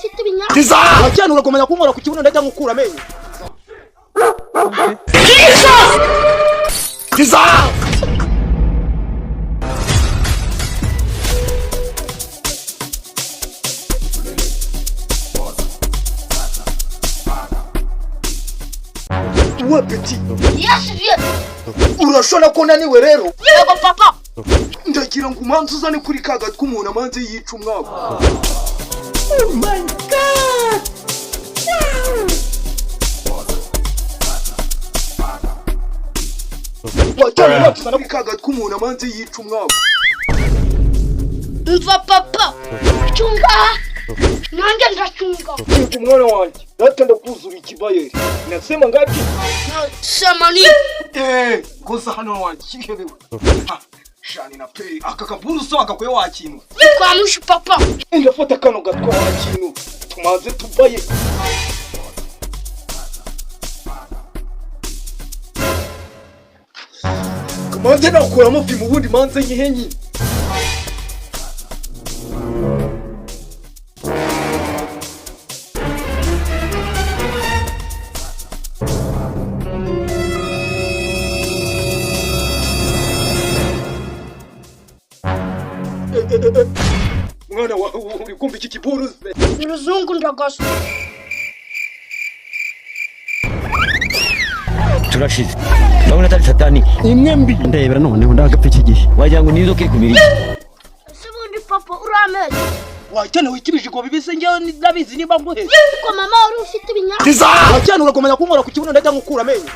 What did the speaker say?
ufite ibinya. Wacyana urakomeza kunkora ku kibuno, ndahita ngukura amenyo. We petit. Yes, vieux. Urashobora ko naniwe rero. Yego, papa. Ndagira ngo umanze uzane kuri ka gatwe umuntu amanze yica umwaka. Oh my God! Wacyana umanze uzane kuri ka gatwe umuntu amanze yica umwaka. Umva papa, cunga, nanjye ndacunga. Kinga umwana wanjye, data ndakuzura ikibayeri nasema ngapi? Sema ni Eh, goza hano wakihebewe. Ah, shani na pe aka kaburu so akakwe wakintu. Kwa mushi, papa. Ndafata kano gatwa wakintu, tumanze tubaye. Manze nakuramo fi mu bundi manze nyihenyi. Mwana wawe uri kumva iki kiburuze? Uruzungu ndagasa. Turashize, ndabona atari satani imwe mbi. Ndebera noneho ndagapfa iki gihe, wagira ngo ni inzoka iri ku mirima. Ese ubundi papa urameze? Wacyana wikibije ngo bibise, njyewe ndabizi niba nguheze. Ariko mama wari ufite ibinya. Wacyana urakomeza kunkora ku kibuno, ndahita ngukura amenyo.